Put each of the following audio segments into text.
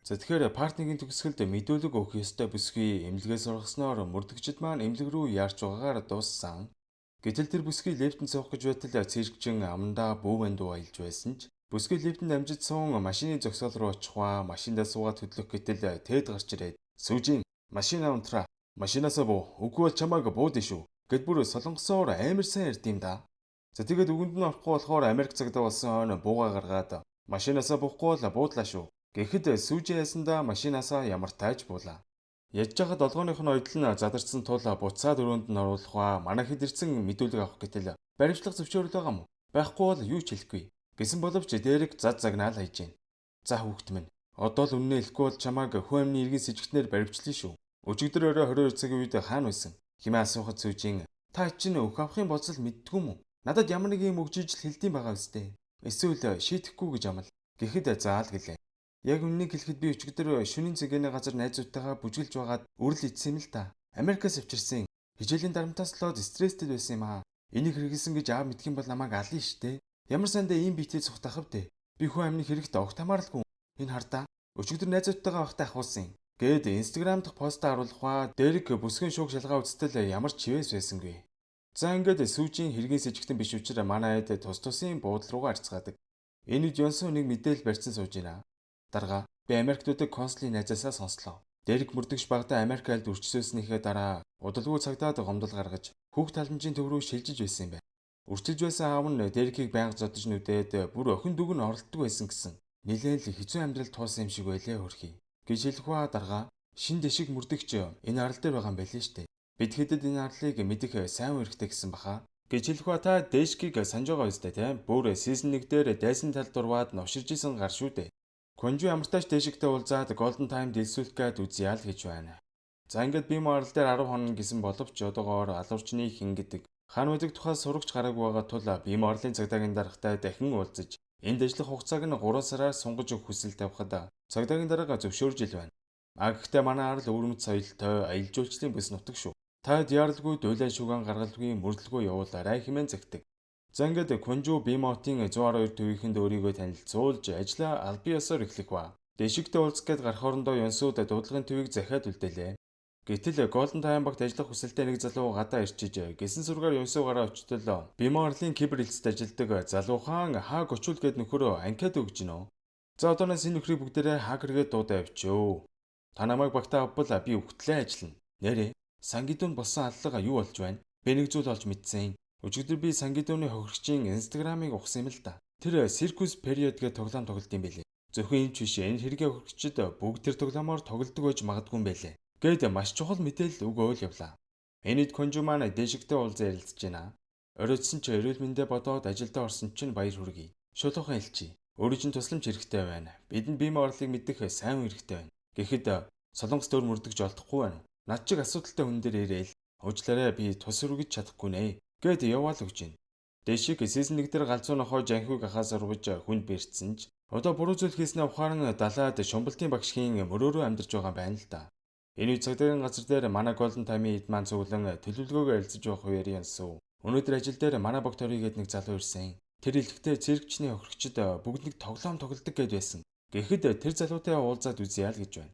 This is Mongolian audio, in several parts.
За, тэгэхээр part 1-ийн төгсгөлд мэдүүлэг өгөх ёстой бүсгүй эмнэлгээс ургасноор мөрдөгчд маань эмнэлэг рүү яарч байгаагаар дууссан. Гэтэл тэр бүсгүй лифтэнд суух гэж байтал циркчин амандаа бүүвэн дуу аялж байсан ч бүсгүй лифтэнд амжиж суун машины зогсоол руу очихваа. Машиндаа суугаад хөдлөх гэтэл Тед гарч ирээд: "Сүүжин, машина унтраа. Машинаасаа буу. Үгүй бол чамайг буудна шүү." Гэд бүр солонгосоор амар сайн ярьд юм да. За, тэгээд үгэнд нь орохгүй болохоор Америк цагдаа болсон хойно буугаа гаргаад "Машинаасаа буухгүй бол буудлаа шүү." Гэхэд сүүжин ясандаа машинаасаа ямар тааж буулаа. Ядж байхад долгооных нь ойдол нь задарсан тул буцаад өрөөнд нь оруулах ба манай хэд ирсэн мэдүүлэг авах гэтэл "Баривчлах зөвшөөрөл байгаа юм уу? Байхгүй бол юу ч хэлэхгүй." Гэсэн боловч Дэрэг зад загнаал хайж гин. "За, хүүхэд минь, одоо л үннээ хэлэхгүй бол чамайг хүн амны иргэн сэжигтнээр баривчлаа шүү. Өчигдөр орой 22 цагийн үед хаана байсан?" Хэмээн асуухад сүүжин "Та чинь өх авахын болцол мэддгүй юм уу? Надад ямар нэг юм өгч ижил хэлдэм байгаа үстэй. Эсвэл шийдэхгүй гэж амал." Гэхэд "Заал" гэлээ. "Яг үннийг хэлэхэд би өчигдөр шөнийн цэгэний газар найзуудтайгаа бүжгэлж байгаад үрэл идсэн юм л та. Америкаас авчирсан. Хичээлийн дарамтаас болоод стресстэй байсан юм аа. Энийг хэрэгэлсэн гэж аав мэдэх юм бол намайг ална штэ. Ямар сандаа ийм биетэй цухтах вэ? Би хүн амны хэрэгт огт хамааралгүй. Энэ хардаа. Өчигдөр найзуудтайгаа байхдаа ахуулсан." Гээд Instagram дахь постоо харуулах ба Дэрэг бүсгэн шууг шалгаа үзтэл ямар ч чивээс байсангүй. За, ингээд сүүжийн хэргийн сэжигтэн биш учраас манай хэд тус тусын буудлын руугаа арцгаадаг. Энэ үед Йонсоо нэг мэдээлэл барьсан сууж байна. "Дарга, би Америкт байдаг консулын найзаасаа сонслоо. Дэрэг мөрдөгч багадаа Америк айлд өрчсөөснийхээ дараа удалгүй цагдаад гомдол гаргаж хүүхд таламжийн төв рүү шилжиж байсан юм байна. Өрчилж байсан аав нь Дэрекийг байнга зодож нүдээд бүр охин дүүг нь оролддог байсан гэсэн. Нилээн л хэцүү амьдрал туулсан юм шиг байлээ хөрхий." Гэж хэлэх ба дарга "Шин дэшиг мөрдөгч энэ арал дээр байгаа юм байлээ штэ. Бид хэдэд энэ арлыг мэдэх сайн хэрэгтэй гэсэн баха." Гэж хэлэх ба "Та Дэшкийг санаж байгаа үстэй, тийм? Бүр season 1 дээр дайсан талд дурваад новширж исэн гар шүү дээ. Конжу ямартаач Дэшигтэй уулзаад Golden Time дэлсүүлэх гээд үзье л гэж байна." За, ингээд би арал дээр 10 хоног гэсэн боловч одоогоор алуурчны хин гэдэг хаан байдаг тухай сурагч гараагүй байгаа тул Бим Арлын цагдаагийн даргатай дахин уулзаж энд ажиллах хугацааг нь 3 сараар сунгаж өгөх хүсэл тавихад цагдаагийн дарга зөвшөөрж ил байна. А гэхдээ манай арал өвөрмөц соёлтой, аялал жуулчлалын бүс нутаг шүү. Таад яаралгүй дуулаа шүгэн гаргалгүй мөрдлөгөө явуулаарай хэмээн загтаг. За, ингээд Кунжу Бимотын 112 төвийнхэнд өөрийгөө танилцуулж ажлаа албан ёсоор эхлэх ба. Дэшигтэй уулзах гээд гарах хоорондоо Янсууд дуудлагын төвийг захиад үлдээлээ. Гэтэл Golden Time багт ажиллах хүсэлтэй нэг залуу гадаа ирчиж гисэн сургаар Янсуу гараа очтол Бимо арлын кибер хэлцэд ажилладаг залуухан Хаа Гочул гээд нөхөрөө анкет өгч гинөө. "За, одооноос энэ нөхрийг бүгдээрээ хакергээд дуудаа явчихөө. Та намайг багтаа авбал би өгтлээ ажиллана. Нэрээ, Сангидун болсон аллага юу болж байна? Би нэг зүйл олж мэдсэн. Өчигдөр би Сангидуны хохирогчийн Instagram-ыг ухсан юм л да. Тэр Circus Period гэх тоглоом тоглолт юм байлээ. Зөвхөн энэ ч биш, энэ хэргийн хохирогчид бүгд тэр тоглоомоор тоглодог байж магадгүй юм байлээ." Гээд маш чухал мэдээлэл өгөөл явлаа. Энэд Конжу маань Дэшигтэй уулзан ярилцж байна. "Оройтсон чи эрүүл мэндэ бодоод ажилдаа орсон чинь баяр хүргэе. Шулуухан хэлчихье. Өөрийн чинь тусламж хэрэгтэй байна. Бидэнд бие орлыг мэдэх сайн хэрэгтэй байна. Гэхэд Солонгос дөр мөрдөгч олдохгүй байна. Над чиг асуудалтай хүн дээр ирээл. Уучлаарай, би тус өргөж чадахгүй нэ." Гэт яваал өгч байна. Дэшиг season 1 дээр галзуу нохой Жанхуг ахаас урвж хүнд бэртсэн ч одоо буруу зүйл хийснээ ухаан далаад шумбалтын багшхийн мөрөөрөө амьдарч байгаа юм байна л да. Энэ үе цагдаагийн газар дээр манай Golden Time-ийн эд маань цуглан төлөвлөгөөгөө ярилцаж явах үеэр янсуу. "Өнөөдөр ажил дээр манай баг Тори гээд нэг залуу ирсэн. Тэр хэлэхдээ циркчний хохирогчид бүгд нэг тоглоом тоглодог гэд байсан. Гэхэд тэр залуутай уулзаад үзье л гэж байна."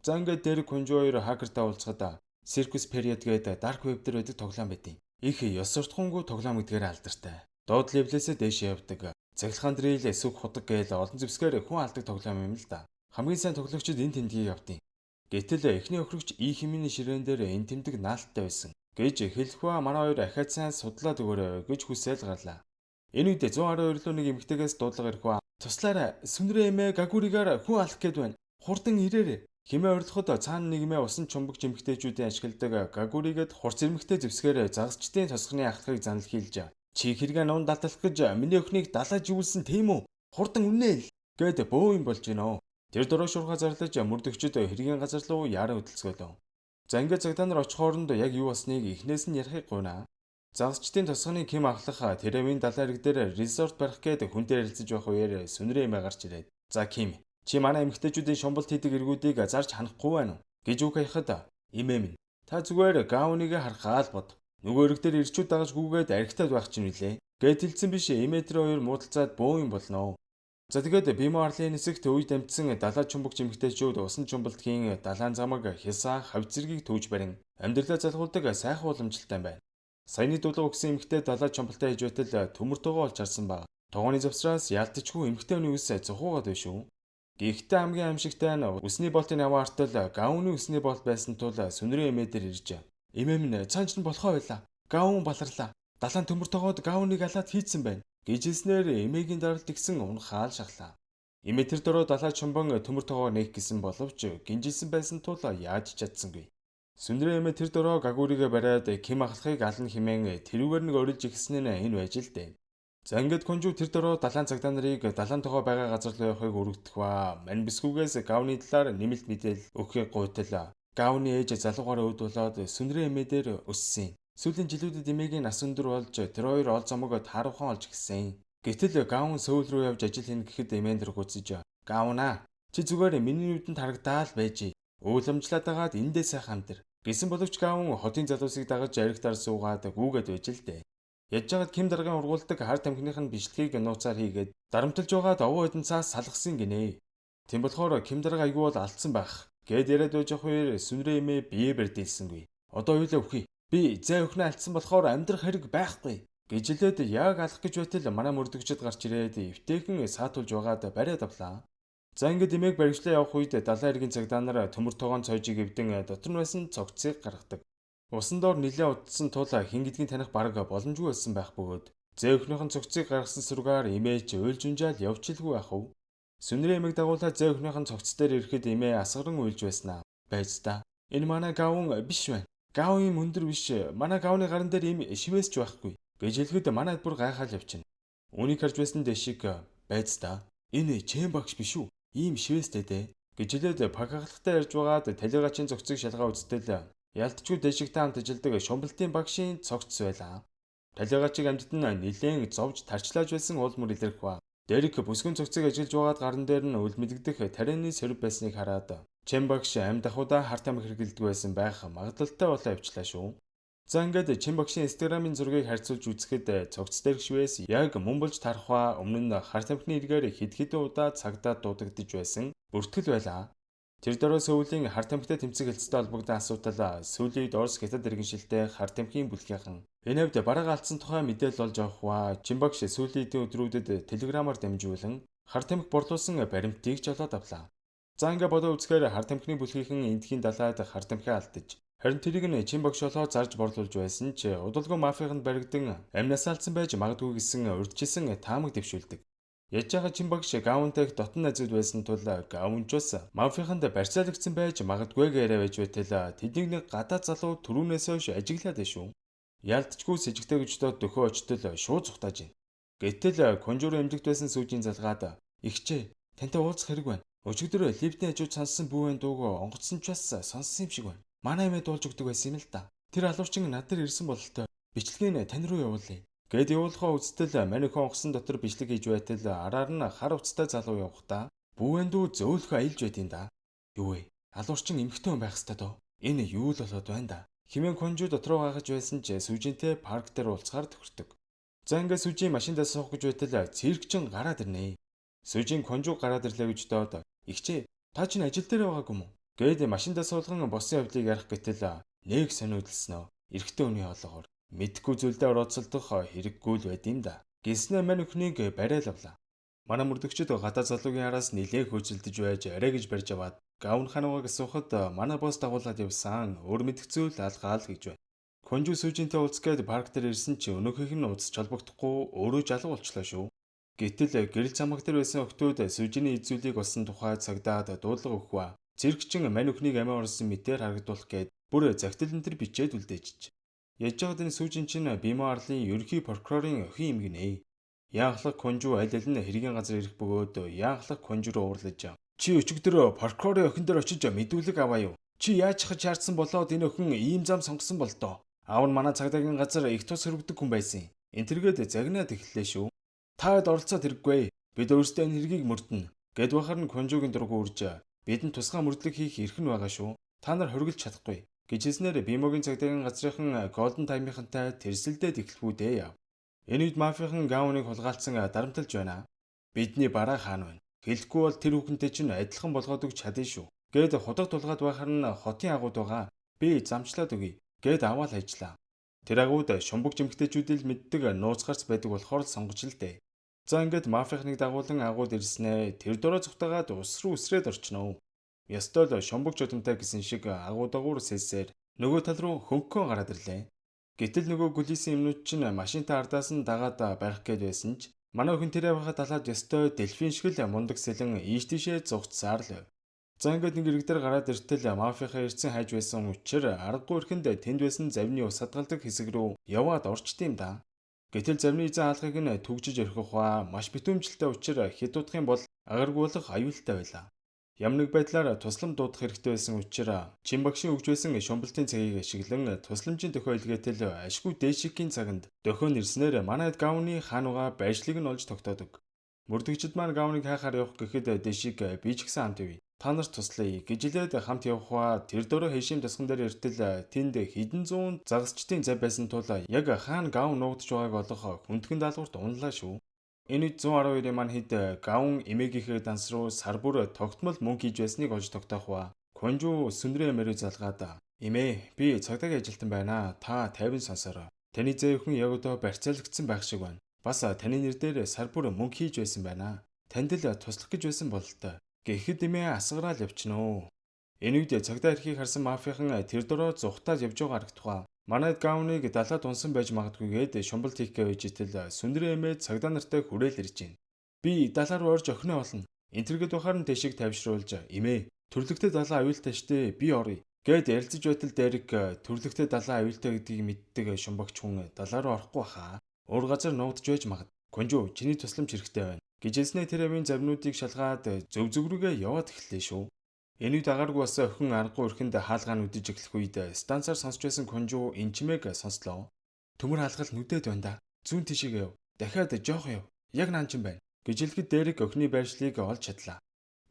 За, ингээд дээр Кунжу хоёр хакертай уулзахад Circus Period гээд Dark Web дээр байдаг тоглоом байдیں۔ Их ёс суртахуунгүй тоглоом гэдгээр алдартай. Доод level ээсээ дээш явдаг. Цахилгаан drill, сүх худаг гээл олон зэвсгээр хүн алдаг тоглоом юм л да. Хамгийн сайн тоглогчид энэ тэмдгийг авдیں۔ Гэтэл эхний хохирогч И хэмээний ширээн дээр энэ тэмдэг наалттай байсан. Гэж хэлэх ба манай хоёр ахиад сайн судлаад өгөөрэй гэж хүсэл гарлаа. Энэ үед 112 руу нэг эмэгтэйгээс дуудлага ирэх ба "Туслаарай, сүнрээ эмээ гагуригаар хүн алах гээд байна. Хурдан ирээрэй." Хэмээ орилоход цаана нэг эмээ усан чумбагч эмэгтэйчүүдийн ашигладаг гагуригэд хурц ирмэгтэй зэвсгээр загасчдын тосгоны ахлахыг занал хийлж "Чи хэргээ нуун далдлах гэж миний охиныг далаа живүүлсэн, тийм үү? Хурдан үнээл" гэд бөө юм болж гинөө. Тэр дөрөв шуурхаа зарлаж мөрдөгчд хэргийн газар руу яаран хөдөлцгөөлөө. За, ингээд цагдаа нар очих хооронд яг юу болсныг эхнээс нь ярихыг гуйнаа. Загасчдын тосгоны Ким ахлах Тэрэвийн далайн эрэг дээр resort барих гээд хүнтэй ярилцаж байх үеэр сүнрээ эмээ гарч ирээд "За, Ким, чи манай эмэгтэйчүүдийн шумбалт хийдэг эргүүдийг зарж ханахгүй байна уу?" гэж үг хаяхад "Эмээ минь, та зүгээр гауныг харахаа л бод. Нөгөө эрэг дээр ирчүүд дагаж гүгээд архитаад байх чинь үлээ." Гэт хэлсэн биш, эмээ тэр хоёр муудалцаад бөө юм болно. За, тэгээд Бимо Арлын хэсэгт үед амтсан далаа чумбагч эмэгтэйчүүд усан чумбалдгийн далайн замаг, хясаа, хавь зэргийг түүж барин амьдралаа залгуулдаг сайхан уламжлалтай байна. Саяны дуулга өгсөн эмэгтэй далаа чумбалтай хийж байтал төмөр тогоо олж харсан ба тогооны завсраас яалтчгүй эмэгтэй хүний үс зухуугаад байна шүү. Гэхдээ хамгийн аимшигтай нь үсний болтын яваа артал гауны үсний болт байсан тул сүнрээ эмээ дээр ирж, "Эмээ минь, цаанч нь болохоо байлаа. Гаун баларлаа. Далайн төмөр тогоод гауныг алаад хийцэн байна" гэж хэлснээр эмээгийн даралт ихсэн унахаал шахлаа. Эмээ тэр дөрөө далаа чумбан төмөр тогоо нээх гэсэн боловч гинжилсэн байсан тул яаж чадсангүй. Сүнрээ эмээ тэр дөрөө гагуурыгээ бариад ким ахлахыг ална хэмээн тэрүүгээр нэг орилж ихсэн нь энэ байж л дээ. За, ингээд Кунжу тэр дөрөө далайн цагдаа нарыг далайн тогоо байгаа газар руу явахыг өргөдөх ба. Мань бүсгүйгээс гавны талаар нэмэлт мэдээлэл өгөхийг гуйтал гавны ээж залуугаараа өөд болоод сүнрээ эмээ дээр өссөн. Сүүлийн жилүүдэд эмээгийн нас өндөр болж тэр хоёр ол зомог тааруухан олж гисэн. Гэтэл Гаун Сөүл рүү явж ажил хийнэ гэхэд эмээн дэр гүцэж, "Гаунаа, чи зүгээр миний нүдэнд харагдаал байж. Ууламжлаад агаад эндээ сайхан амьдэр" гэсэн боловч Гаун хотын залуусыг дагаж аригтаар суугаад гүгээд байж л дээ. Ядж байгаад Ким даргын ургуулдаг хар тамхиных нь бичлэгийг нууцаар хийгээд дарамталж байгаад овоо хэдэн цаас салгасан гинэ. Тийм болохоор Ким дарга айгүй бол алдсан байх. Гэд яриад байж явах үеэр сүнрээ эмээ бие барьдэлсэнгүй. "Одоо ойлоо өхий. Би зай өхнөө алдсан болохоор амьдрах хэрэг байхгүй" гэж хэлээд яг алах гэж байтал манай мөрдөгчд гарч ирээд эвтэйхэн саатуулж байгаад бариад авлаа. За, ингээд эмээг баригчлаа явах үед далайн эргийн цагдаа нар төмөр тогоон цойжийг эвдэн дотор нь байсан цогцыг гаргадаг. Усан доор нэлээд удсан тул хэн гэдгийг таних бараг боломжгүй байсан байх бөгөөд зээ өхнийх нь цогцыг гаргасан сургаар эмээж уйлж унжаал явчихлгүй байх уу? Сүнрээ эмээг дагуулаад зээ өхнийх нь цогц дээр ирэхэд эмээ асгаран уйлж байснаа. "Байж та. Энэ манай гаун биш байна. Гаун юм өндөр биш. Манай гауны гарын дээр ийм шивээс ч байхгүй" гэж хэлэхэд манайд бүр гайхаал явчихна. Үүнийг харж байсан дэшиг, "Байж та. Энэ чэм багш биш үү? Ийм шивээстэй дээ" гэж хэлээд пагахлахтай ярьж байгаад талигачийн цогцыг шалгаа үзтэл ялтчгүй дэшигтэй хамт ажилладаг шумбалтын багшийн цогц байлаа. Талигачийг амьтад нь нилээн зовж тарчлааж байсан уул мөр илэрх ба. Дэрэг бүсгүн цогцыг ажиллаж байгаад гарын дээр нь үл мэдэгдэх тарианы сорив байсныг хараад Чем багш амьд ахуйдаа хар тамхи хэрэглэдэг байсан байх магадлалтай болоо явчлаа шүү. За, ингээд Чем багшийн Instagram-ын зургийг харьцуулж үзэхэд цогц дээрх шивээс яг мөн болж тарах ба өмнө нь хар тамхины эргээр хэд хэдэн удаа цагдаа дуудагдаж байсан бүртгэл байлаа. Тэр дөрөө Сөүлийн хар тамхитай тэмцэх хэлцтэй холбогдсон асуудал сүүлийн үед Орос хятад иргэншилтэй хар тамхины бүлгийнхэн энэ хувьд бараг алдсан тухай мэдээлэл олж авах ба Чин багш сүүлийн эдийн өдрүүдэд телеграмаар дамжуулан хар тамхи борлуулсан баримтыг ч олоод авлаа. За, ингээ бодоо үзэхээр хар тамхины бүлгийнхэн эндхийн далайд хар тамхи алдаж харин тэрийг нь Чин багш олоо зарж борлуулж байсан ч удалгүй мафийнханд баригдан амнасаа алдсан байж магадгүй гэсэн урьдчилсан таамаг дэвшүүлдэг. Яаж яхаа Чин багш Гаунтай их дотн найзууд байсан тул Гаунч бас мафийнханд барьцаалагдсан байж магадгүй яриа байж байтал тэднийг нэг гадаад залуу түрүүнээс хойш ажиглаад байна шүү. Яалтчгүй сэжигтэй гэж доод дөхөө очтол шууд зүхтааж байна. Гэтэл Конжур эмнэлэгт байсан сүүжийн залгаад, "Игчээ, тантай уулзах хэрэг байна. Өчигдөр лифтийн хажууд сонссон бүүвэн дууг онгоцсон ч бас сонссон юм шиг байна. Манай эмээ дуулж өгдөг байсан юм л да. Тэр алуурчин над дээр ирсэн бололтой. Бичлэгийг тань руу явуулъя" Гэт явуулахаа үзтэл манайхан онгоцон дотор бичлэг хийж байтал араар нь хар уцтай залуу явахдаа бүүвэн дүү зөөлхөө аялж байдیں۔ Да. "Юу вэ? Алуурчин эмэгтэй хүн байх хэвээр доо. Энэ юу л болоод байна да" хэмээн Конжу дотроо гайхаж байсан ч сүжинтэй парк дээр уулзахаар тохирдог. За, ингээд сүжин машиндаа суух гэж байтал циркчин гараад ирнэ. Сүжин Конжу гараад ирлээ гэж доод, "Игчээ, та чинь ажил дээр байгаагүй юм уу?" Гээд машиндаа суулган босон явдлыг ярих гэтэл нэг сониудалсан оо. Эрэгтэй хүний хоолоогоор мэдхгүй зүйлдээ орооцолдох хэрэггүй л байд юм да. Гэснээ мань өхнийг барайл авлаа. Манай мөрдөгчд гадаа залуугийн араас нилээн хөөцөлдөж байж арай гэж барьж аваад Гаун хануугаг асуухад манай босс дагуулад явсан, өөр мэдэх зүйл алгаал гэж байна. Конжу сүжинтэй уулзах гээд парк дээр ирсэн чи өнөөхийнх нь ууцч холбогдохгүй өөрөө жалга болчлоо шүү. Гэтэл гэрэл замаг дээр байсан охтууд сүжиний эзүүлийг олсон тухай цагдаад дуудлага өгөх ба. Циркчин мань өхнийг амиа оруулсан мэтээр харагдуулах гээд бүр загтал энэ төр бичээд үлдээжиж. Яж байгаад энэ сүүжин чинь Бимо арлын ерөнхий прокурорын охин юм гинэ. Яанхлах Конжу аль аль нь хэргийн газар ирэх бөгөөд яанхлах Конжу руу уурлаж, "Чи өчигдөр прокурорын охин дээр очиж мэдүүлэг аваа юу? Чи яаж хаж чаардсан болоод энэ охин ийм зам сонгосон бол доо? Аав нь манай цагдаагийн газар их тус хөрөгдөг хүн байсан. Энтергээд загнаад эхэллээ шүү. Та хэд оролцоод хэрэггүй. Бид өөрсдөө энэ хэргийг мөрдөнө" Гэд бахар нь Конжугийн дургу үрж, "Бидэнд тусгай мөрдлөг хийх эрх нь байгаа шүү. Та нар хоригдж чадахгүй" гэж хэлснээр Бимогийн цагдаагийн газрынхан Golden Time-ийнхантай тэрсэлдээд эхлэхүү дээ яв. Энэ үед мафийнхан Гауныг хулгайлцсан дарамталж байна. Бидний бараа хаана байна? Хэлэхгүй бол тэр хүүхэнтэй чинь адилхан болгоод өгч чадна шүү. Гээд худаг тулгаад байхаар нь хотын агууд байгаа. Би замчлаад өгье. Гээд аваад хайжлаа. Тэр агууд шумбагч эмэгтэйчүүдийг л мэддэг нууц гарц байдаг болохоор л сонгож л дээ. За ингээд мафийнхныг дагуулan агууд ирснээ тэр дорой зүхтагаад ус руу үсрээд орчихно. Ёстой л шумбагч удамтай гэсэн шиг агуу дагуур сэлсээр нөгөө тал руу хөнгөн гараад ирлээ. Гэтэл нөгөө гүлийсэн юмнууд чинь машинтай ардаас нь дагаад барих гээд байсан ч манай охин тэр явахаа далаад ёстой дельфин шиг л мундаг сэлэн ийш тийшээ зугтсаар л. За ингээд нэг ирэг дээр гараад иртэл мафийнхаа ирсэн хайж байсан учир аргагүй эрхэнд тэнд байсан завны ус хадгалдаг хэсэг рүү яваад орчд юм да. Гэтэл завны эзэн хаалгыг нь түгжиж орхих ба маш битүүмжлэлтэй учир хэд удах юм бол агаргүй болох аюултай байлаа. Ямар нэг байдлаар туслам дуудах хэрэгтэй байсан учир чин багшийн өгж байсан шумбалтын цагийг ашиглан тусламжийн дохио илгээтэл ашгүй дээшикийн цаганд дохио нэрснээр манай гавны хаануга байршлыг нь олж тогтоодог. Мөрдөгчд маань гавныг хайхаар явах гэхэд дэшик би ч гэсэн хамт явъя. Та нарт туслая гэж хэлээд хамт явах ба тэр дөрөө хэшим тасган дээр иртэл тэнд хэдэн зуун загасчдын зав байсан тул яг хаана гавн нуугдж байгааг олох хүндхэн даалгаварт унлаа шүү. Энэ үед 112-ийн маань хэд гавн эмээгийнхээ данс руу сар бүр тогтмол мөнгө хийж байсныг олж тогтоох ба. Кунжу сүнрээ мөрөө залгаад "Эмээ, би цагдаагийн ажилтан байна. Та тайван сонсороо. Таны зээ өхөн яг одоо барьцаалагдсан байх шиг байна. Бас таны нэр дээр сар бүр мөнгө хийж байсан байна. Танд л туслах гэж байсан бололтой. Гэхэд эмээ асгараал явчихна. Энэ үед цагдаа ирэхийг харсан мафийнхан тэр дөрөө зүхтаад явж байгаа харагдах. Манай гавныг далаад унсан байж магадгүйгээд шумбалт хийх гэж итэл сүнрээ эмээ цагдаа нартай хүрээл ирж байна. Би далаа руу орж охиноо олно. Энтергэд байхаар нь тэшиг тавьшруулж эмээ төрлөختөө далаа аюултай штэ би оръё. Гэд ярилцаж байтал Дэрик төрлөختөө далаа аюултай гэдгийг мэддэг шумбагч хүн далаа руу орохгүй хаа. Өөр газар нуугдж байж магад. Кунжу чиний тусламж хэрэгтэй байна. Гэж хэлснээр тэр авийн завнуудыг шалгаад зөв зөв рүүгээ яваад эхэллээ шүү. Энэ үед агааргүй болсон охин аргагүй өрхөнд хаалгаа нүдэж эхлэх үед станцаар сонсч байсан Кунжу энэ чимээг сонслоо. Төмөр хаалгал нүдэд байна да. Зүүн тишээгээ яв. Дахиад жоох яв. Яг наан чин байна. Гэж хэлэхэд Дэрик охины байршлыг олж чадлаа.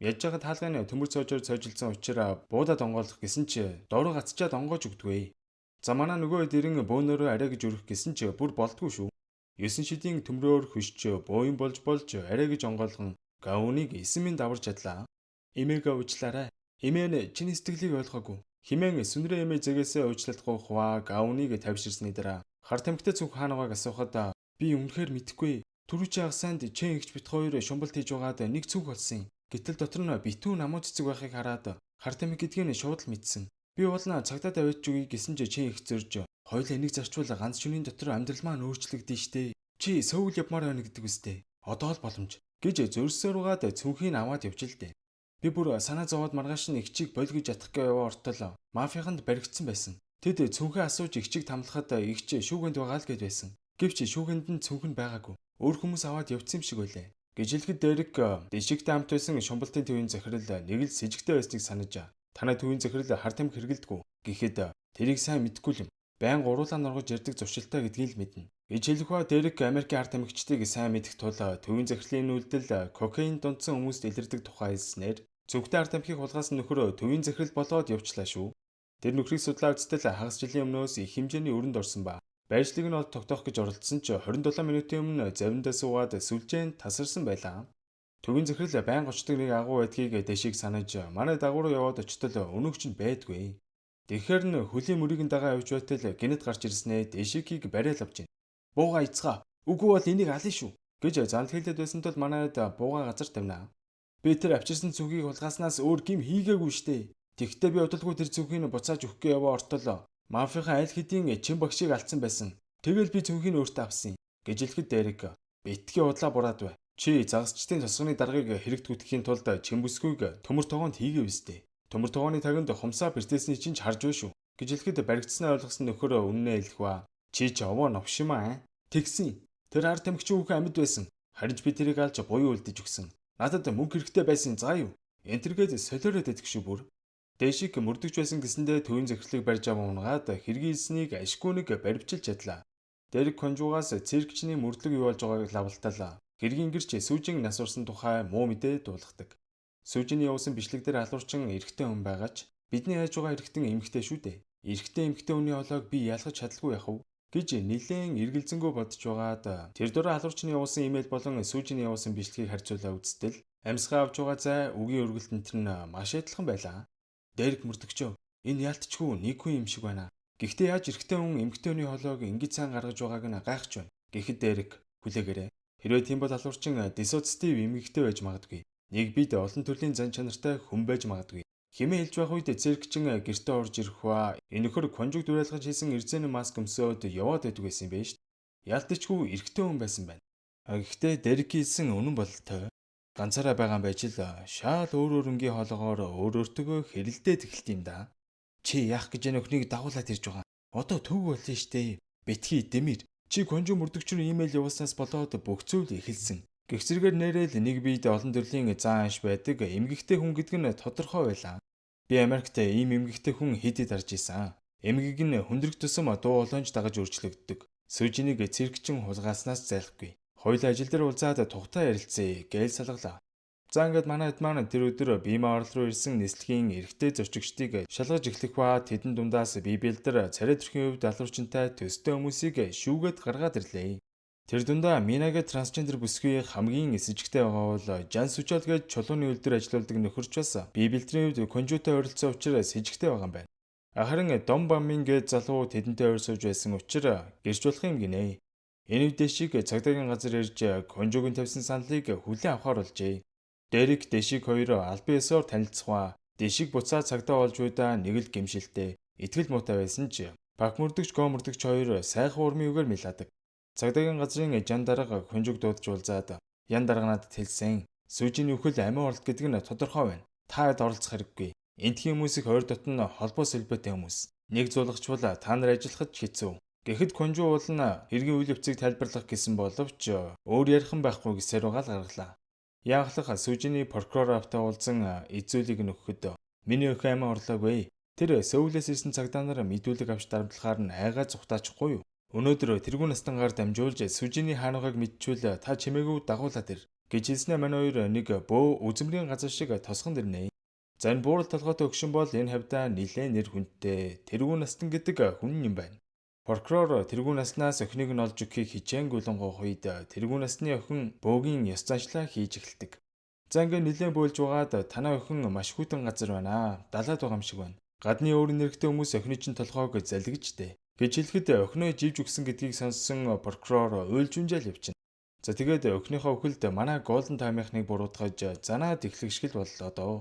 Яаж жагаад хаалганы төмөр цоожоор цойжилсан учраас буудаад онгойлгох гэсэн чи дорой гацчаад онгоож өгдөггүй. За манай нөгөө хэд ирэн бөөнөрөө арай гэж өрөх гэсэн чи бүр болдгоо шүү. 9 шидийн төмрөөр хөшч бууян болж болж арай гэж онгойлгон гауныг 9 минь даварч чадлаа. Эмээгээ уучлаарай. Эмээ нь чиний сэтгэлийг ойлгоогүй. Химэн сүнрээ эмээ зэгээсээ уучлалт гуйх ба гауныг тавьширсны дараа хар тамхитай цүнх хаанагааг асуухад би үнэхээр мэдэхгүй. Түрүүчийн агсаанд чэн ихч бит хоёр шумбалт хийж байгаад нэг цүнх олсон юм. Гэтэл дотор нь битүү намуу цэцэг байхыг хараад хар тамхи гэдгийг нь шууд л мэдсэн. Би уулна цагдаа тавиад үгүй гэсэн чи чэн их зөрж хоёулаа энийг зарчвал ганц шөнийн дотор амьдрал маань өөрчлөгдөн штэ. Чи сөүл явмаар байна гэдэг үстэй. Одоо л боломж гэж зөрсөөр угаад цүнхийг аваад явж л дээ. Би бүр санаа зовоод маргааш нь эгчийг болгож ятгах гээ яваа ортол мафийнханд баригдсан байсан. Тэд цүнхээ асууж эгчийг тамлахад эгч шүүгэнд байгаа л гэд байсан. Гэвч шүүгэнд нь цүнх нь байгаагүй. Өөр хүмүүс аваад явцсан юм шиг байлаа. Гэж хэлэхэд Дэрик дэшигтэй хамт байсан шумбалтын төвийн захирал нэг л сэжигтэй байсныг санаж танай төвийн захирал хар тамхи хэргэлдэггүй гэхэд тэрийг сайн мэдэхгүй юм. Байн гуруулаа нургаж ярьдаг зуршилтай гэдгийг л мэднэ. Гэж хэлэх ба Дэрик Америкийн хар тамхичдыг сайн мэдэх тул төвийн захирлын үйлдэл кокаин дундсан хүмүүст илэрдэг тухай хэлснээр цүнхтэй хар тамхиг хулгайсан нөхөр төвийн захирал болоод явчлаа шүү. Тэр нөхрийг судлаа үзтэл хагас жилийн өмнөөс их хэмжээний өрөнд орсон ба. Байршлыг нь олд тогтоох гэж оролдсон ч 27 минутын өмнө завиндаа суугаад сүлжээнд тасарсан байлаа. Төвийн захирал байнга очдог нэг агуу байдгийг дэшиг санаж манай дагуу руу яваад очтол өнөөгч нь байдгүй. Тэгэхээр нь хөлийн мөрийг нь дагаа явж байтал гинэт гарч ирснээ дэшигийг бариал авч гин. Бууга эцгаа. Үгүй бол энийг ална шүү гэж зандал хэлээд байсан тул манайд бууга газар тавина. Би тэр авчирсан цүнхийг хулгааснаас өөр гим хийгээгүй штэ. Тэгтээ би удалгүй тэр цүнхийг буцааж өгөхгүй яваа ортол мафийнхаа аль хэдийн чин багшийг алдсан байсан. Тэгэл би цүнхийг өөртөө авсан гэж хэлэхэд Дэрик битгий удлаа бураад бай. Чи загасчдын тосгоны даргаыг хэрэгт гүтгэхийн тулд чин бүсгүйг төмөр тогоонд хийгээв өстэй. Төмөр тогооны тагинд хумсаа бэртээсний чинь ч харж бай шүү гэж хэлэхэд баригдсанаа ойлгосон нөхөр үннээ хэлэх ба. Чи ч овоо новшимаа. Тэгсэн. Тэр хар тамхич хүүхэн амьд байсан. Харин ч би тэрийг алж буян үлдэж өгсөн. Надад мөнгө хэрэгтэй байсан заа юу? Энтергээд солиороод идэх шүү бүр. Дэшик мөрдөгч байсан гэсэндээ төвийн захирлыг барьж аван унгаад хэргийн хэлснийг ашгүй нэг баривчилж чадлаа. Дэрик Конжугаас циркчний мөрдлөг юу болж байгааг лавлтал. Хэргийн гэрч сүүжин нас урсан тухай муу мэдээ дуулгадаг. Сүүжиний явуулсан бичлэг дээр алуурчин эрэгтэй хүн байгаа ч бидний хайж байгаа эрэгтэн эмэгтэй шүү дээ. Эрэгтэй эмэгтэй хүний хоолойг би ялгаж чадалгүй яах вэ? Гэж нилээн эргэлзэнгүй бодож байгаад тэр дөрөө халуурчны явуулсан имэйл болон сүүжиний явуулсан бичлэгийг харьцуулаа үзтэл амьсгаа авч байгаа зай үгийн өргөлтөнд нь маш адилхан байлаа. Дэрэг мөрдөгчөө, энэ яалтчгүй нэг хүн юм шиг байна. Гэхдээ яаж эрэгтэй хүн эмэгтэй хүний хоолойг ингэж сайн гаргаж байгааг нь гайхаж байна. Гэхэд Дэрэг хүлээгээрэй. Хэрвээ тийм бол халуурчин диссоциатив эмэгтэй байж магадгүй. Нэг бид олон төрлийн зан чанартай хүн байж магадгүй. Хэмээн хэлж байх үед циркчин гэртээ орж ирэх ба энэ нөхөр конжуг дуурайлгаж хийсэн эрзэн маск өмсөөд яваад байдаг байсан юм байна шүү дээ. Ялтчгүй эрэгтэй хүн байсан байна. Гэхдээ Дэрэг хийсэн үнэн бололтой. Ганцаараа байгаа юм байж л шаал өөр өөр өнгийн хоолоогоор өөр өөртөөгөө хэрэлдээд эхэлт юм да. Чи яах гэж энэ охиныг дагуулад ирж байгаа? Одоо төв болно штэ. Битгий Дэмир. Чи конжуу мөрдөгч рүү имэйл явуулснаас болоод бүх зүйл эхэлсэн. Гэх зэрэгээр нэрэл нэг биед олон төрлийн зан ааш байдаг эмгэгтэй хүн гэдэг нь тодорхой байлаа. Би Америкт ийм эмгэгтэй хүн хэд хэд харж исэн. Эмгэг нь хүндрэх тусам дуу хоолойнч дагаж өөрчлөгддөг. Сүжинийг циркчин хулгайлснаас зайлахгүй. Хоёулаа ажил дээр уулзаад тухтай ярилцъя гээл салгалаа. За ингээд манай хэд маань тэр өдөр Бима орол руу ирсэн нислэгийн эрэгтэй зорчигчдыг шалгаж эхлэх ба тэдэн дундаас Бибелдэр царай төрхийн хувьд алуурчинтай төстэй хүмүүсийг шүүгээд гаргаад ирлээ. Тэр дундаа Минагэ трансгендер бүсгүй хамгийн эсэжигтэй байгаа бол Жан Сүчол гэж чулууны үйл дээр ажилладаг нөхөрч бас Бибелдрийн хувьд конжуутай ойролцоо учраас сэжигтэй байгаа юм байна. Харин Дом Бамин гэж залуу тэдэнтэй ойр сууж байсан учраас гэрч болох юм гинэ. Энэ үед Дэшиг цагдаагийн газар ирж конжуугийн тавьсан саналыг хүлээн авахар болжээ. Дэрэг Дэшиг хоёр албан ёсоор танилцгаа. Дэшиг буцаа цагдаа болж уйдаа нэг л гэмшилтэй итгэл муутай байсан ч Пак мөрдөгч Го мөрдөгч хоёр сайхан урмын үгээр мэлаадаг. Цагдаагийн газрын жан дарга хөнжөг дуудаж уулзаад ян дарга надад хэлсэн. Сүжиний үхэл амиа оролт гэдэг нь тодорхой байна. Та хэд оролцох хэрэггүй. Эндхийн хүмүүс их ойр дотн холбоо сэлбэтэй хүмүүс. Нэг зуулгачвал та нар ажиллахад ч хэцүү. Гэхэд Конжуу уул нь хэргийн үйл явцыг тайлбарлах гэсэн боловч өөр ярих юм байхгүй гэсээр угаал гаргалаа. Яахлах Сүжиний прокурор автаа уулзан эзүүлийг нөхөхөд миний охин амиа орлоогүй. Тэр Сөүлээс ирсэн цагдаа нар мэдүүлэг авч дарамтлахаар нь айгаа зүхтаачихгүй юу? Өнөөдөр тэргүүн настангаар дамжуулж Сүжиний хаангааг мэдчүүл та чимээгүй дагуулад ир гэж хэлснээр манай хоёр нэг бөө үзмрийн газар шиг тосгонд ирнэ. За энэ буурал толгойтой өгшин бол энэ хавьдаа нилээн нэр хүндтэй тэргүүн настан гэдэг хүн юм байна. Прокурор тэргүүн наснаас охиныг нь олж өгөхийг хичээнгүйлэн гоох үед тэргүүн насны охин бөөгийн ёс заншлаа хийж эхэлдэг. За ингээ нилээн бөөлж байгаад танай охин маш хүйтэн газар байна. Далаад байгаа юм шиг байна. Гадны өөр нэрхтээ хүмүүс охины чинь толгойг залгижтэй гэж хэлэхэд охиноо живж өгсөн гэдгийг сонссон прокурор уйлж унжаал явчихна. За тэгээд охиныхоо үхэлд манай Golden Time-ийнхныг буруутгаж занаад эхлэх шиг л боллоо доо.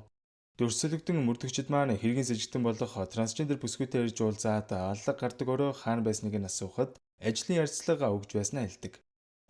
Дүрсэлэгдэн мөрдөгчд маань хэргийн сэжигтэн болох трансгендер бүсгүйтэй ирж уулзаад аллаг гардаг өрөө хаана байсныг нь асуухад ажлын ярилцлага өгж байснаа хэлдэг.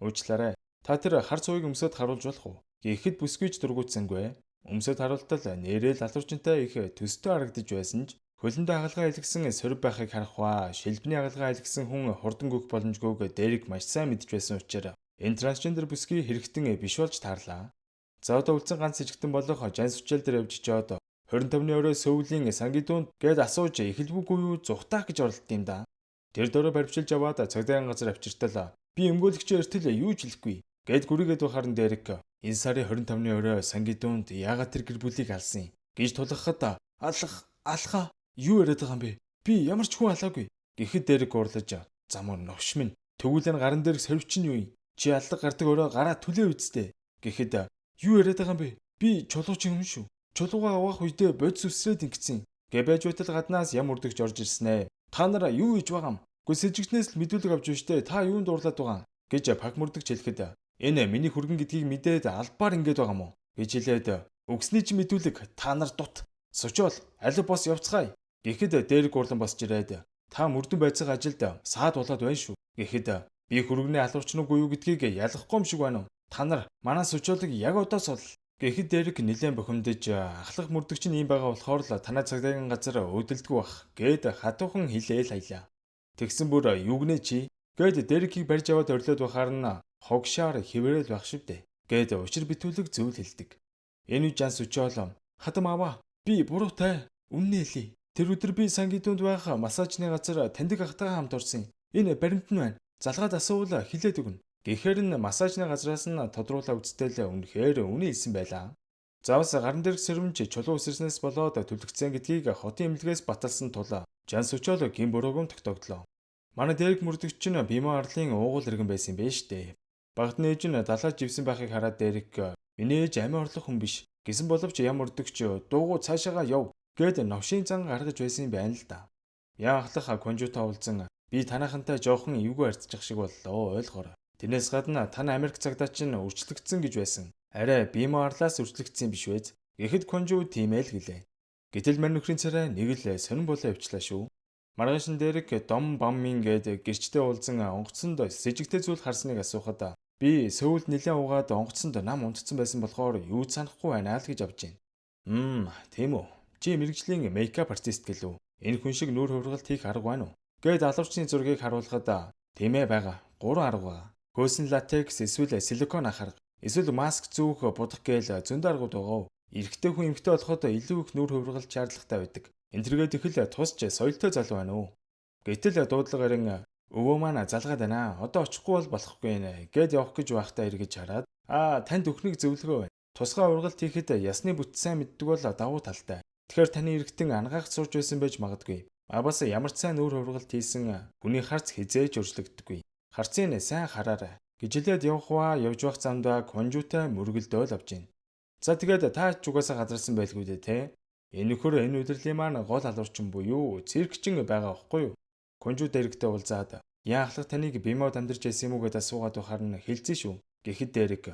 Уучлаарай. Та тэр хар цувыг өмсөд харуулж болох уу? Гэхэд бүсгүйч дургуутсангүй. Өмсөд харуултал нэрэл алуурчинтай их төстэй харагдаж байсан ч хөлөндөө хагалгаа илгэсэн сорив байхыг харах ба шилбэний хагалгаа илгэсэн хүн хурдан гүөх боломжгүйг Дэрэг маш сайн мэдж байсан учраас энэ трансгендер бүсгүй хэрэгтэн биш болж таарлаа. За одоо үлдсэн ганц сэжигтэн болох Жан Сүчэл дээр явж очиод 25-ны өрөө Сөүлийн Сангидүнд гээд асууж эхэлвгүй юу зүхтаах гэж оролдсон юм да. Тэр дөрөө баривчилж аваад цагдаагийн газар авчиртал би өмгөөлөгчөө эртэл юу ч хэлэхгүй гээд гүрийгээд байхаар нь Дэрэг энэ сарын 25-ны өрөө Сангидүнд яагаад тэр гэр бүлийг алсан гэж тулгахад алах алхаа юу яриад байгаа юм бэ? Би ямар ч хүн алаагүй. Гэхэд Дэрэг гурлаж замаар новш минь тэгвэл энэ гаран дээрх сорвч нь юу юм? Чи аллаг гардаг өрөө гараа түлээ үсттэй. Гэхэд юу яриад байгаа юм бэ? Би чулуучин юм шүү. Чулуугаа авах үедээ бодис үсрээд ингэсэн. Гэ байж байтал гаднаас ям үрдэгч орж ирснэ. Та нараа юу хийж байгаа юм? Гэхдээ сэжигтнээс л мэдүүлэг авч байна штэ. Та юунд дуурлаад байгаа юм? Гэж пак мөрдөгч хэлэхэд энэ миний хүргэн гэдгийг мэдээд албаар ингэж байгаа юм уу? Гэж хэлээд өгсний чи мэдүүлэг та нар дут. Сучоол алив бос явцгаая. Гэхэд дээр гурлан босч ирээд та мөрдөн байцаага ажилд саад болоод байна шүү. Гэхэд би хүргэний алуурч нүггүй юу гэдгийг ялахгүй юм шиг байна уу? Та нар манай сучоолыг яг одоо сул. Гэхэд Дэрэг нилээн бухимдаж ахлах мөрдөгч нь ийм байгаа болохоор л танай цагдаагийн газар өөдөлдгөө бах гэд хатуухан хэлээл хаялаа. Тэгсэн бүр юу гинэ чи гэд Дэрэгийг барьж аваад орлоод байхаар нь хогшоор хിവэрэл байх шивдэ гэд учир битүүлэг зүйл хэлдэг. Энэ үе Жан Сүчоол хатам аваа би буруутай үннээ хэлье. Тэр өдөр би Сангидүнд байх массажны газар таньдаг ахтайгаа хамт орсон. Энэ баримт нь байна. Залгаад асуувал хэлээд өгнө. Гэхээр нь массажны газраас нь тодруулаа үзтэл үнэхээр үнэ хэлсэн байлаа. Завс гаран дээрх сэрэмж чулуу үсэрснээс болоод түлэгцэн гэдгийг хотын эмнэлгээс баталсан тул Жан Сүчоол гин бурууг нь тогтоогдлоо. Манай Дэрэг мөрдөгч нь Бимо арлын уугуул иргэн байсан юм байна штэ. Багт нээж нь далаа живсэн байхыг хараад Дэрэг "Миний ээж амиа орлох хүн биш" гэсэн боловч ям мөрдөгч "Дуугу цаашаагаа яв" гэд новшийн зан гаргаж байсан юм байна л да. Яа ахлах Конжута уулзан би танахантай жоохон эвгүй харьцчих шиг боллоо, ойлгоорой. Тэрнээс гадна тань Америк цагдаа чинь өрчлөгдсөн гэж байсан. Арай Бимо арлаас өрчлөгдсөн биш вэ? Гэхэд Конжу тийм ээ л гэлээ. Гэтэл мань нөхрийн царай нэг л сонин болоо явчлаа шүү. Маргааш нь Дэрэг Дом Баммин гээд гэрчтэй уулзан онгоцонд сэжигтэй зүйл харсныг асуухад би Сөүлд нэлээд угаад онгоцонд нам унтцсан байсан болохоор юу ч санахгүй байна л гэж авч байна. Тийм үү. Чи мэргэжлийн makeup artist гэлүү. Энэ хүн шиг нүүр хувиргалт хийх арга байна уу? Гээд алуурчны зургийг харуулхад тийм ээ байгаа. 3 арга байгаа. Хөөсөн латекс эсвэл силикон ах арга. Эсвэл маск зүүх, будах гээл зөндөө аргууд байгаа. Эрэгтэй хүн эмэгтэй болоход илүү их нүүр хувиргалт шаардлагатай байдаг. Энтергээд их л тусч соёлтой залуу байна уу? Гэтэл дуудлага ирэн өвөө маань залгаад байна. Одоо очихгүй бол болохгүй нэ гэд явах гэж байхдаа эргэж хараад аа танд өхнийг зөвлөгөө байна. Тусгай ургалт хийхэд ясны бүт сайн мэддэг бол давуу талтай. Тэгэхээр таны эргэтэн ангаах сурж байсан байж магадгүй. А бас ямар ч сайн нүүр хувиргалт хийсэн хүний харц хизээж өөрчлөгддөггүй. Харцыг сайн хараарай гэж хэлээд явах ба явж байх замдаа Конжутай мөргөлдөөл авч гин. За тэгээд та ч угаасаа газарсан байлгүй дээ те. Энэ нөхөр энэ удирдлын маань гол алуурчин буюу циркчин байгаа байхгүй юу? Конжу дэрэгтэй уулзаад яахлах таныг Бимод амьдарч байсан юм уу гэдээ асуугаад байхаар нь хэлцээ шүү. Гэхэд Дэрэг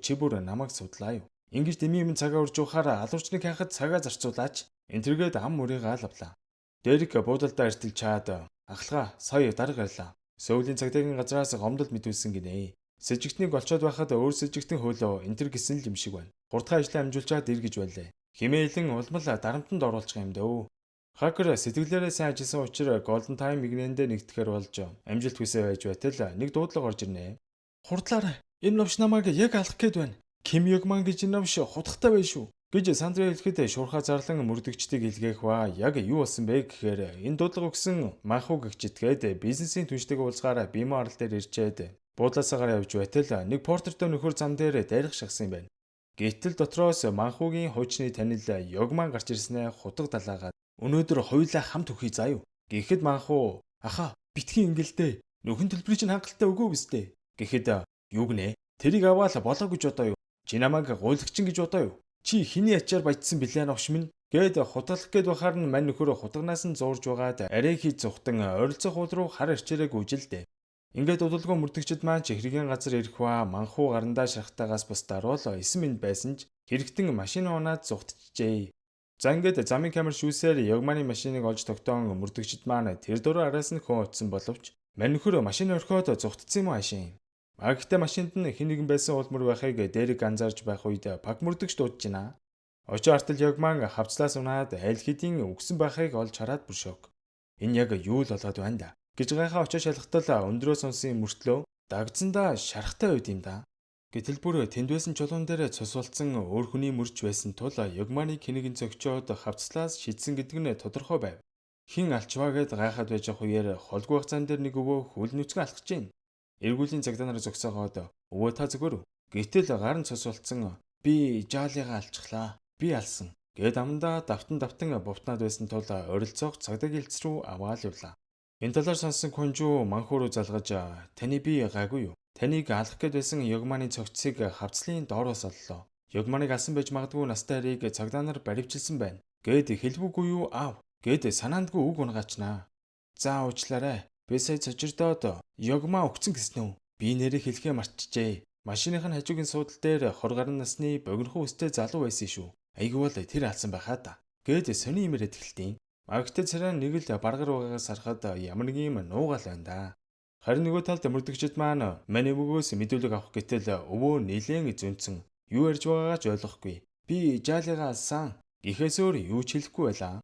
чи бүр намайг судлаа юу? Ингэж дэмий юм цагаа урж явахаар алуурчныг хайхад цагаа зарцуулаач. Энтергээд ам мөрийгаа л авлаа. Дэрэг буудалдаа эртэл чаад ахлага сая дарга гарлаа. Сөүлийн цагдаагийн газраас гомдол мэдүүлсэн гинэ. Сэжигтнийг олцоод байхад өөр сэжигтэн хөөлөө энтер гэсэн л юм шиг байна. Хурдхан ажлаа амжуулчаад ир гэж байлаа. Химээлэн улмал дарамтанд оруулчих юм дөө. Хакер сэтгэлээрээ сайн ажилласан учраас Golden Time мигнэндээ нэгтгэхээр болж амжилт хүсээ байж байтал нэг дуудлага орж ирнэ. Хурдлаарай. Энэ новш намайг яг алах гээд байна. Ким Йогман гэж энэ новш хутгатай байх шүү гэж Сандра хэлэхэд шуурхаа зарлан мөрдөгчдийг илгээх ба яг юу болсон бэ гэхээр энэ дуудлага өгсөн Манху гэгчитгээд бизнесийн түншдэг уулзгаараа Бимо арал дээр ирчээд буудлаасаа гараа явж байтал нэг портертой нөхөр зам дээр дайрах шахсан юм байна. Гэтэл дотроос Манхугийн хуучны танил Йогман гарч ирснээ хутга далаагаад өнөөдөр хоёулаа хамт үхий заа юу. Гэхэд Манху аха битгий ингэлдэ нөхөн төлбөрийг чинь хангалттай өгөө биздээ. Гэхэд юу гинэ? Тэрийг аваал болоо гэж бодоо юу? Чи намайг гуйлагчин гэж бодоо юу? Чи хиний ачаар баяжсан билээ новш минь гээд хутгалах гээд байхаар нь мань нөхөр хутганаас нь зуурж байгаад арай хийж зүхтан ойролцоох уул руу хар эрчээрээ гүйжилдэ. Ингээд удалгүй мөрдөгчд маань ч хэргийн газар ирэх ба Манху гарандаа шарахтаагаас бусдаар бол 9 минут байсан ч хэрэгтэн машин унаад зүхтжээ. За ингээд замын камер шүүсээр Йогманы машиныг олж тогтоон мөрдөгчд маань тэр дөрөв араас нь хөө очсон боловч мань нөхөр машин орхиод зүхтцсэн юм аашин. А гэхдээ машинд нь хэн нэгэн байсан улмөр байхыг Дэрэг анзаарч байх үед паг мөрдөгч дуудаж байна. Очоо артал Йогман хавцлаас унаад аль хэдийн үгсэн байхыг олж хараад бүр шок. Энэ яг юу л болоод байна да гэж гайхаа очоо шалгатал өндрөө сонсон мөртлөө дагдсандаа шарахтай байд юм да. Гэтэл бүр тэнд байсан чулуун дээр цус болцсон өөр хүний мөрч байсан тул Йогманыг хэнэгэн цогчоод хавцлаас шидсэн гэдэг нь тодорхой байв. Хэн алчваа гэд гайхаад байж байгаа үеэр холгүй хугацаан дээр нэг өвөө хөл нүцгэн алхаж байна. Эргүүлийн цагдаа нар зогсоогоод өвөө та зүгээр үү? Гэтэл гар нь цус болцсон би жаалыгаа алчихлаа. Би алсан. Гэд амдаа давтан давтан бувтнаад байсан тул орилцоох цагдаагийн хэлц рүү аваал явлаа. Энэ талаар сонсон Конжу Манху руу залгаж таны би гайгүй юу? Таныг алах гээд байсан Йогманы цогцсыг хавцлын доороос оллоо. Йогманыг алсан байж магадгүй настай харийг цагдаа нар баривчилсан байна. Гэд хэлбүүгүй юу аав? Гэд санаандгүй үг унгаачнаа. За уучлаарай. Би сая цочирдоод Йогма өгцөн гэсэн үү? Би нэрийг хэлэхээ мартчихжээ. Машиных нь хажуугийн суудал дээр 20 гаруй насны богинохон өстэй залуу байсан шүү. Айгүй бол тэр алсан байхаа та. Гэд сони юм яриад эхэлтийн. Магтээ царай нэг л баргар байгаагаас харахад ямар нэг юм нуугаал байна да. Харин нөгөө талд мөрдөгчд маань мань өвгөөс мэдүүлэг авах гэтэл өвөө нилээн зөнцөн юу ярьж байгаагаа ч ойлгохгүй. Би жаалыгаа алсан. Гэхээс өөр юу ч хэлэхгүй байлаа.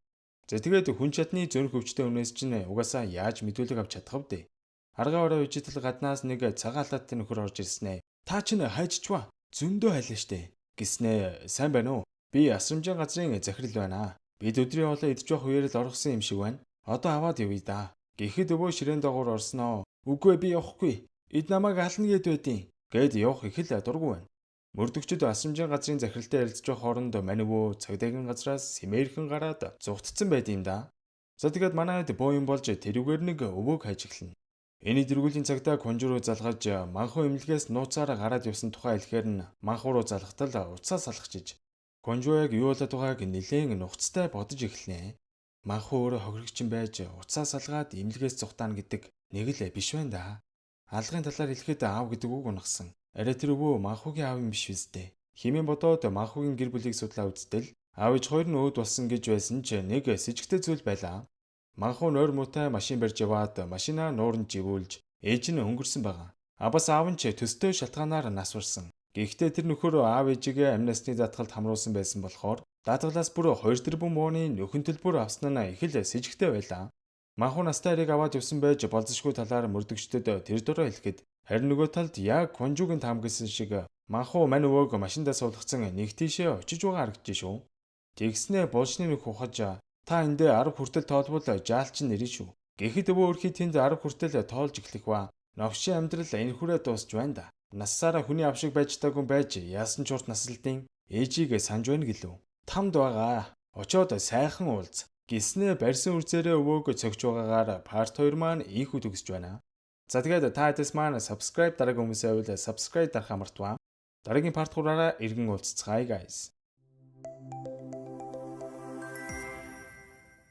За тэгээд хүн чадны зөнх өвчтэй хүнээс чинь угаасаа яаж мэдүүлэг авч чадах вэ? Аргаа орой үжитэл гаднаас нэг цагаан халааттай нөхөр орж ирснэ. Та чинь хайжчваа. Зөндөө хайлаа штэ. Гиснэ сайн байна уу? Би асрамжийн газрын захирал байна. Бид өдрийн хоолоо идэж явах үеэр л оргосон юм шиг байна. Одоо аваад явъя да. Гэхэд өвөө ширээн доогуур орсноо. Үгүй би явахгүй. Эд намайг ална гэд байдیں۔ Гэд явах их л дургүй байна. Мөрдөгчд асрамжийн газрын захиралтай ярилцж байгаа хооронд мань өвөө цагдаагийн газраас сэмээрхэн гараад зугтцсан байд юм да. За тэгээд манай хэд боо юм болж тэрүүгээр нэг өвөөг хайж эхэлнэ. Эний дэргүүлийн цагдаа Квонжу руу залгаж, Манхуу эмнэлгээс нууцаараа гараад явсан тухай хэлэхээр нь Манхуу руу залгахтал утсаа салгачиж, Квонжу яг юу болоод байгааг нэлээн нухацтай бодож эхэлнэ. Манхуу өөрөө хохирогч байж утсаа салгаад эмнэлгээс зугтаана гэдэг нэг л биш байна да. Алгын талаар хэлэхэд аав гэдэг үг унагсан. Арай тэр өвөө Манхуугийн аав юм биш үстэй. Хэмээн бодоод Манхуугийн гэр бүлийг судлаа үзтэл аав ээж хоёр нь өөд болсон гэж байсан ч нэг сэжигтэй зүйл байлаа. Манхуу нойр муутай машин барьж яваад машинаа нууранд живүүлж, ээж нь өнгөрсөн байгаа. А бас аав нь ч төстэй шалтгаанаар нас барсан. Гэхдээ тэр нөхөр аав ээжигээ амь насны даатгалд хамруулсан байсан болохоор даатгалаас бүр 2 тэрбум вооны нөхөн төлбөр авсан нь их л сэжигтэй байлаа. Манхуу настай эрийг аваад явсан байж болзошгүй талаар мөрдөгчдөд тэр дорой хэлэхэд, харин нөгөө талд яг Квонжугийн таамагласан шиг Манхуу мань өвөөг машиндаа суулгацсан нэг тийшээ очиж байгаа харагдаж шүү. Тэгснээ булшны нүх ухаж, та эндээ 10 хүртэл тоолбол жаалчин нэрэн шүү. Гэхэд өвөө өрхий тэнд 10 хүртэл тоолж эхлэх ба. Новшийн амьдрал энэхүүрээ дуусч байна да. Нассаараа хүний ав шиг байж таагүй байж яасан ч урт насалдын ээжийг санаж байна гэлүү. Тамд байгаа. Очоод сайхан уулз. Гиснээ барьсан үрзээрээ өвөөг цогч байгаагаар part 2 маань ийнхүү төгсөж байна. За, тэгээд та хэдээс маань subscribe дараагүй хүмүүсээ байвал subscribe дарахаа мартваа. Дараагийн part 3-аараа иргэн уулзцгаая, guys.